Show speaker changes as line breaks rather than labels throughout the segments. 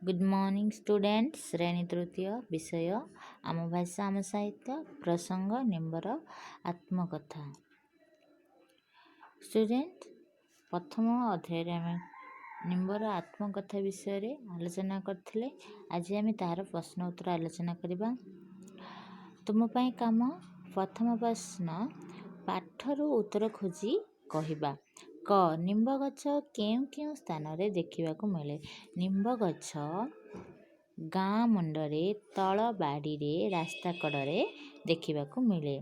Good morning student. ଶ୍ରେଣୀ ତୃତୀୟ, ବିଷୟ ଆମ ଭାଷା ଆମ ସାହିତ୍ୟ, ପ୍ରସଙ୍ଗ ନିମ୍ବର ଆତ୍ମକଥା। ଷ୍ଟୁଡେଣ୍ଟ, ପ୍ରଥମ ଅଧ୍ୟାୟରେ ଆମେ ନିମ୍ବର ଆତ୍ମକଥା ବିଷୟରେ ଆଲୋଚନା କରିଥିଲେ। ଆଜି ଆମେ ତାହାର ପ୍ରଶ୍ନ ଉତ୍ତର ଆଲୋଚନା କରିବା। ତୁମ ପାଇଁ କାମ। ପ୍ରଥମ ପ୍ରଶ୍ନ, ପାଠରୁ ଉତ୍ତର ଖୋଜି କହିବା। କ, ନିମ୍ବ ଗଛ କେଉଁ କେଉଁ ସ୍ଥାନରେ ଦେଖିବାକୁ ମିଳେ? ନିମ୍ବ ଗଛ ଗାଁ ମୁଣ୍ଡରେ, ତଳ ବାଡ଼ିରେ, ରାସ୍ତା କଡ଼ରେ ଦେଖିବାକୁ ମିଳେ।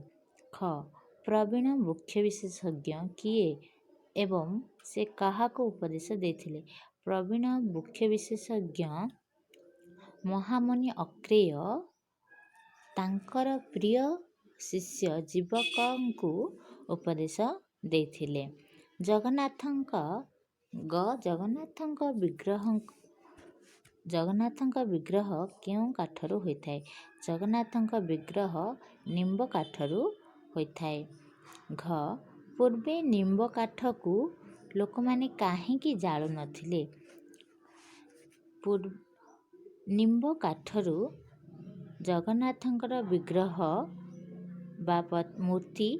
ଖ, ପ୍ରବୀଣ ବୃକ୍ଷ ବିଶେଷଜ୍ଞ କିଏ ଏବଂ ସେ କାହାକୁ ଉପଦେଶ ଦେଇଥିଲେ? ପ୍ରବୀଣ ବୃକ୍ଷ ବିଶେଷଜ୍ଞ ମହାମୁନି ଅକ୍ରେୟ ତାଙ୍କର ପ୍ରିୟ ଶିଷ୍ୟ ଜୀବକଙ୍କୁ ଉପଦେଶ ଦେଇଥିଲେ। ଜଗନ୍ନାଥଙ୍କ ଗ, ଜଗନ୍ନାଥଙ୍କ ବିଗ୍ରହ କେଉଁ କାଠରୁ ହୋଇଥାଏ? ଜଗନ୍ନାଥଙ୍କ ବିଗ୍ରହ ନିମ୍ବ କାଠରୁ ହୋଇଥାଏ। ଘ, ପୂର୍ବେ ନିମ୍ବ କାଠକୁ ଲୋକମାନେ କାହିଁକି ଜାଳୁନଥିଲେ? ନିମ୍ବ କାଠରୁ ଜଗନ୍ନାଥଙ୍କର ବିଗ୍ରହ ବା ମୂର୍ତ୍ତି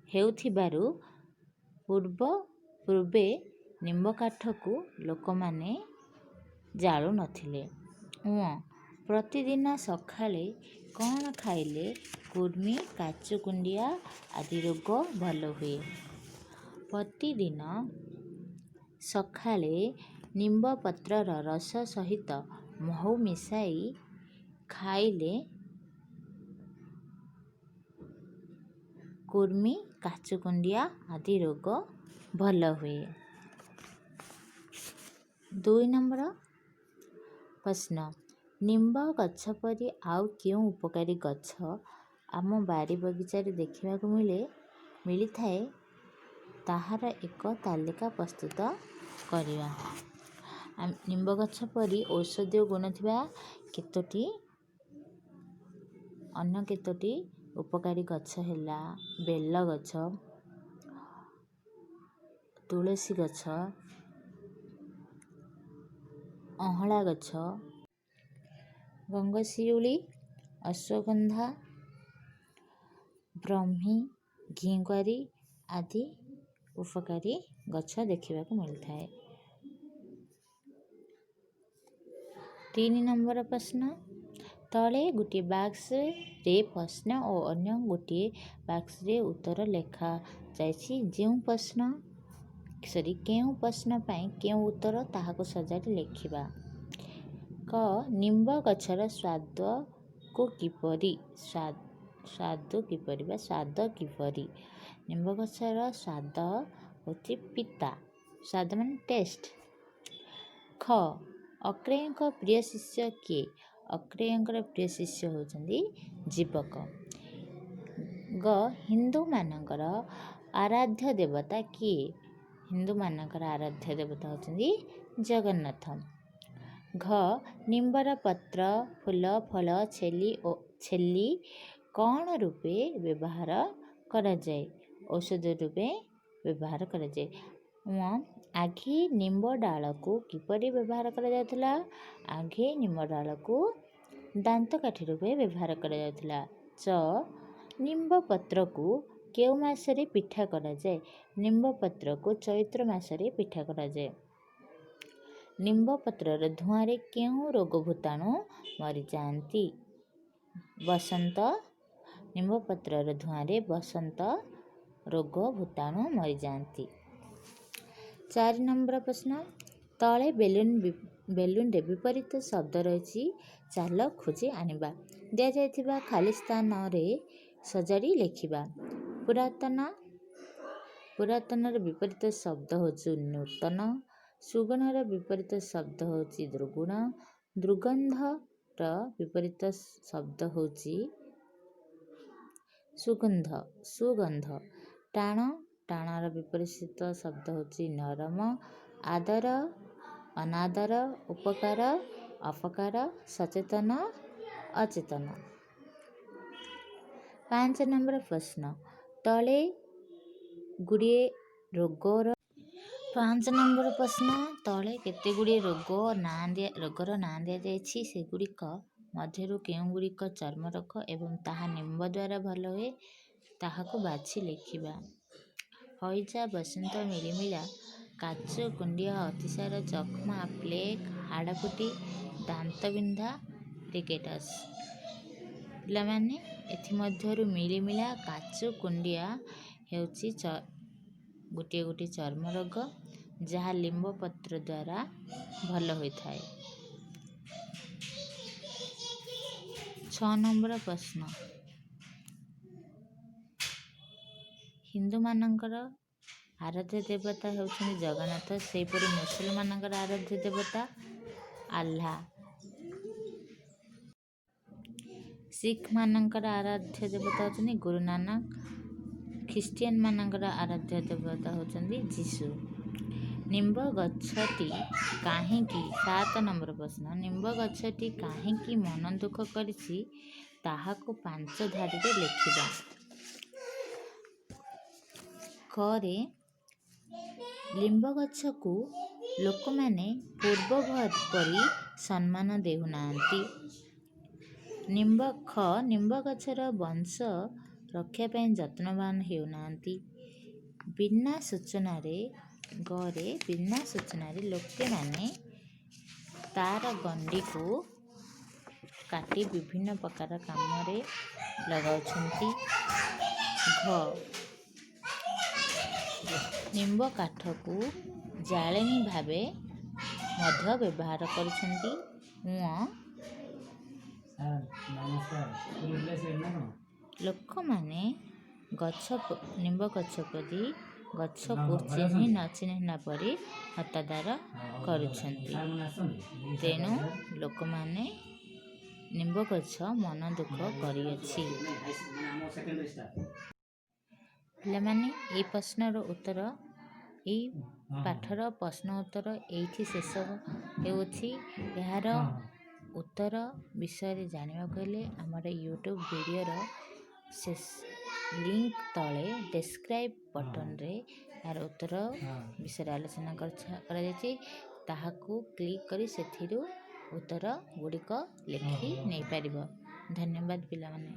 ହେଉଥିବାରୁ ପୂର୍ବେ ନିମ୍ବ କାଠକୁ ଲୋକମାନେ ଜାଳୁନଥିଲେ। ଉଁ, ପ୍ରତିଦିନ ସକାଳେ କ'ଣ ଖାଇଲେ କୃମି, କାଛୁ କୁଣ୍ଡିଆ ଆଦି ରୋଗ ଭଲ ହୁଏ? ପ୍ରତିଦିନ ସକାଳେ ନିମ୍ବ ପତ୍ରର ରସ ସହିତ ମହୁ ମିଶାଇ ଖାଇଲେ କୃମି, କାଛୁ କୁଣ୍ଡିଆ ଆଦି ରୋଗ ଭଲ ହୁଏ। 2 ନମ୍ବର ପ୍ରଶ୍ନ, ନିମ୍ବ ଗଛ ପରି ଆଉ କେଉଁ ଉପକାରୀ ଗଛ ଆମ ବାରି ବଗିଚାରେ ଦେଖିବାକୁ ମିଳିଥାଏ, ତାହାର ଏକ ତାଲିକା ପ୍ରସ୍ତୁତ କରିବା। ନିମ୍ବ ଗଛ ପରି ଔଷଧୀୟ ଗୁଣ ଥିବା ଅନ୍ୟ କେତୋଟି ଉପକାରୀ ଗଛ ହେଲା ବେଲ ଗଛ, ତୁଳସୀ ଗଛ, ଅଁଳା ଗଛ, ଗଙ୍ଗଶିଉଳି, ଅଶ୍ୱଗନ୍ଧା, ବ୍ରହ୍ମୀ, ଘିକୁଆଁରୀ ଆଦି ଉପକାରୀ ଗଛ ଦେଖିବାକୁ ମିଳିଥାଏ। 3 ନମ୍ବର ପ୍ରଶ୍ନ, ତଳେ ଗୋଟିଏ ବାକ୍ସରେ ପ୍ରଶ୍ନ ଓ ଅନ୍ୟ ଗୋଟିଏ ବାକ୍ସରେ ଉତ୍ତର ଲେଖାଯାଇଛି। ଯେଉଁ ପ୍ରଶ୍ନ ସରି କେଉଁ ପ୍ରଶ୍ନ ପାଇଁ କେଉଁ ଉତ୍ତର, ତାହାକୁ ସଜାଡ଼ି ଲେଖିବା। କ, ନିମ୍ବ ଗଛର ସ୍ୱାଦକୁ କିପରି? ସ୍ୱାଦ କିପରି ବା ସ୍ୱାଦ କିପରି? ନିମ୍ବ ଗଛର ସ୍ୱାଦ ହେଉଛି ପିତା। ସ୍ୱାଦ ମାନେ ଟେଷ୍ଟ। ଖ, ଅକ୍ରେୟଙ୍କ ପ୍ରିୟ ଶିଷ୍ୟ କିଏ? ଅକ୍ରେୟଙ୍କର ପ୍ରିୟ ଶିଷ୍ୟ ହେଉଛନ୍ତି ଜୀବକ। ଗ, ହିନ୍ଦୁମାନଙ୍କର ଆରାଧ୍ୟ ଦେବତା କିଏ? ହିନ୍ଦୁମାନଙ୍କର ଆରାଧ୍ୟ ଦେବତା ହେଉଛନ୍ତି ଜଗନ୍ନାଥ। ଘ, ନିମ୍ବର ପତ୍ର, ଫୁଲ, ଫଳ, ଛେଲି ଓ ଛେଲି କ'ଣ ରୂପେ ବ୍ୟବହାର କରାଯାଏ? ଔଷଧ ରୂପେ ବ୍ୟବହାର କରାଯାଏ। ଆଗେ ନିମ୍ବ ଡାଳକୁ କିପରି ବ୍ୟବହାର କରାଯାଉଥିଲା? ଆଗେ ନିମ୍ବ ଡାଳକୁ ଦାନ୍ତକାଠି ରୂପେ ବ୍ୟବହାର କରାଯାଉଥିଲା। ଚ, ନିମ୍ବ ପତ୍ରକୁ କେଉଁ ମାସରେ ପିଠା କରାଯାଏ? ନିମ୍ବ ପତ୍ରକୁ ଚୈତ୍ର ମାସରେ ପିଠା କରାଯାଏ। ନିମ୍ବ ପତ୍ରର ଧୂଆଁରେ କେଉଁ ରୋଗ ଭୂତାଣୁ ମରିଯାଆନ୍ତି? ବସନ୍ତ। ନିମ୍ବ ପତ୍ରର ଧୂଆଁରେ ବସନ୍ତ ରୋଗ ଭୂତାଣୁ ମରିଯାଆନ୍ତି। 4 ନମ୍ବର ପ୍ରଶ୍ନ, ତଳେ ବେଲୁନରେ ବିପରୀତ ଶବ୍ଦ ରହିଛି, ଚାଲ ଖୋଜି ଆଣିବା। ଦିଆଯାଇଥିବା ଖାଲି ସ୍ଥାନରେ ସଜାଡ଼ି ଲେଖିବା। ପୁରାତନ। ପୁରାତନର ବିପରୀତ ଶବ୍ଦ ହେଉଛି ନୂତନ। ସୁଗୁଣର ବିପରୀତ ଶବ୍ଦ ହେଉଛି ଦୁର୍ଗୁଣ। ଦୁର୍ଗନ୍ଧର ବିପରୀତ ଶବ୍ଦ ହେଉଛି ସୁଗନ୍ଧ। ଟାଣ। ଟାଣର ବିପରୀତ ଶବ୍ଦ ହେଉଛି ନରମ। ଆଦର, ଅନାଦର। ଉପକାର, ଅପକାର। ସଚେତନ, ଅଚେତନ। 5 ନମ୍ବର ପ୍ରଶ୍ନ, ତଳେ ଗୁଡ଼ିଏ ରୋଗର 5 ନମ୍ବର ପ୍ରଶ୍ନ, ତଳେ କେତେ ଗୁଡ଼ିଏ ରୋଗର ନାଁ ଦିଆଯାଇଛି, ସେଗୁଡ଼ିକ ମଧ୍ୟରୁ କେଉଁଗୁଡ଼ିକ ଚର୍ମ ରୋଗ ଏବଂ ତାହା ନିମ୍ବ ଦ୍ୱାରା ଭଲ ହୁଏ, ତାହାକୁ ବାଛି ଲେଖିବା। ହଇଜା, ବସନ୍ତ, ମିଳିମିଳା, କାଚ, କୁଣ୍ଡିଆ, ଅତିସାର, ଯକ୍ଷ୍ମା, ପ୍ଲେଗ୍, ହାଡ଼ଫୁଟି, ଦାନ୍ତବିନ୍ଧା, ରିକେଟସ୍। ପିଲାମାନେ, ଏଥିମଧ୍ୟରୁ ମିଳିମିଳା, କାଚ, କୁଣ୍ଡିଆ ହେଉଛି ଗୋଟିଏ ଗୋଟିଏ ଚର୍ମ ରୋଗ, ଯାହା ଲିମ୍ବ ପତ୍ର ଦ୍ୱାରା ଭଲ ହୋଇଥାଏ। 6 ନମ୍ବର ପ୍ରଶ୍ନ, ହିନ୍ଦୁମାନଙ୍କର ଆରାଧ୍ୟ ଦେବତା ହେଉଛନ୍ତି ଜଗନ୍ନାଥ, ସେହିପରି ମୁସଲମାନଙ୍କର ଆରାଧ୍ୟ ଦେବତା ଆଲ୍ହା, ଶିଖମାନଙ୍କର ଆରାଧ୍ୟ ଦେବତା ହେଉଛନ୍ତି ଗୁରୁ ନାନକ, ଖ୍ରୀଷ୍ଟିଆନମାନଙ୍କର ଆରାଧ୍ୟ ଦେବତା ହେଉଛନ୍ତି ଯୀଶୁ। ନିମ୍ବ ଗଛଟି କାହିଁକି, 7 ନମ୍ବର ପ୍ରଶ୍ନ, ନିମ୍ବ ଗଛଟି କାହିଁକି ମନ ଦୁଃଖ କରିଛି, ତାହାକୁ 5 ଧାଡ଼ିରେ ଲେଖିବା। କରେ ଲିମ୍ବ ଗଛକୁ ଲୋକମାନେ ପୂର୍ବ ପରି ସମ୍ମାନ ଦେଉନାହାନ୍ତି। ନିମ୍ବ ଖ ନିମ୍ବ ଗଛର ବଂଶ ରକ୍ଷା ପାଇଁ ଯତ୍ନବାନ ହେଉନାହାନ୍ତି। ବିନା ସୂଚନାରେ ଗରେ ବିନା ସୂଚନାରେ ଲୋକମାନେ ତାର ଗଣ୍ଡିକୁ କାଟି ବିଭିନ୍ନ ପ୍ରକାର କାମରେ ଲଗାଉଛନ୍ତି। ଘ ନିମ୍ବ କାଠକୁ ଜାଳେଣୀ ଭାବେ ମଧ୍ୟ ବ୍ୟବହାର କରୁଛନ୍ତି।
ସାର୍ ନମସ୍କାର, ସ୍କୁଲ ପିଲା ସେ ନା କ'ଣ?
ଲୋକମାନେ ଗଛ ନିମ୍ବ ଗଛ ପ୍ରତି
ହଁ
ଗଛକୁ
ହଁ, ଘରେ
ଚିହ୍ନି
ଅଛନ୍ତି?
ନ ଚିହ୍ନିଲା ପରି ହତାଦର
ହଁ, ହଉ ଭଲ ହେଲା।
କରୁଛନ୍ତି।
ସାର୍ ମାନେ ଆସିଛନ୍ତି? ସାର୍
ତେଣୁ
ସାର୍
ଲୋକମାନେ ନିମ୍ବ ଗଛ ମନ ଦୁଃଖ କରିଅଛି।
ନାଇଁ, ହାଇ ମାନେ ଆମ ସେକେଣ୍ଡାରୀ ଷ୍ଟାଫ୍।
ପିଲାମାନେ, ଏଇ ପ୍ରଶ୍ନର ଉତ୍ତର, ଏଇ
ହଁ ହଁ।
ପାଠର ପ୍ରଶ୍ନ ଉତ୍ତର ଏଇଠି ଶେଷ ହେଉଅଛି। ଏହାର
ହଁ ହଁ।
ଉତ୍ତର ବିଷୟରେ ଜାଣିବାକୁ ହେଲେ ଆମର ୟୁଟ୍ୟୁବ୍ ଭିଡ଼ିଓର ଶେଷ ଲିଙ୍କ ତଳେ ଡେସ୍କ୍ରାଇବ୍
ହଁ ହଁ।
ବଟନରେ ଏହାର ଉତ୍ତର
ହଁ।
ବିଷୟରେ ଆଲୋଚନା କରାଯାଇଛି। ତାହାକୁ କ୍ଲିକ୍ କରି ସେଥିରୁ ଉତ୍ତର ଗୁଡ଼ିକ ଲେଖି
ଓହୋ।
ନେଇପାରିବ। ଧନ୍ୟବାଦ ପିଲାମାନେ।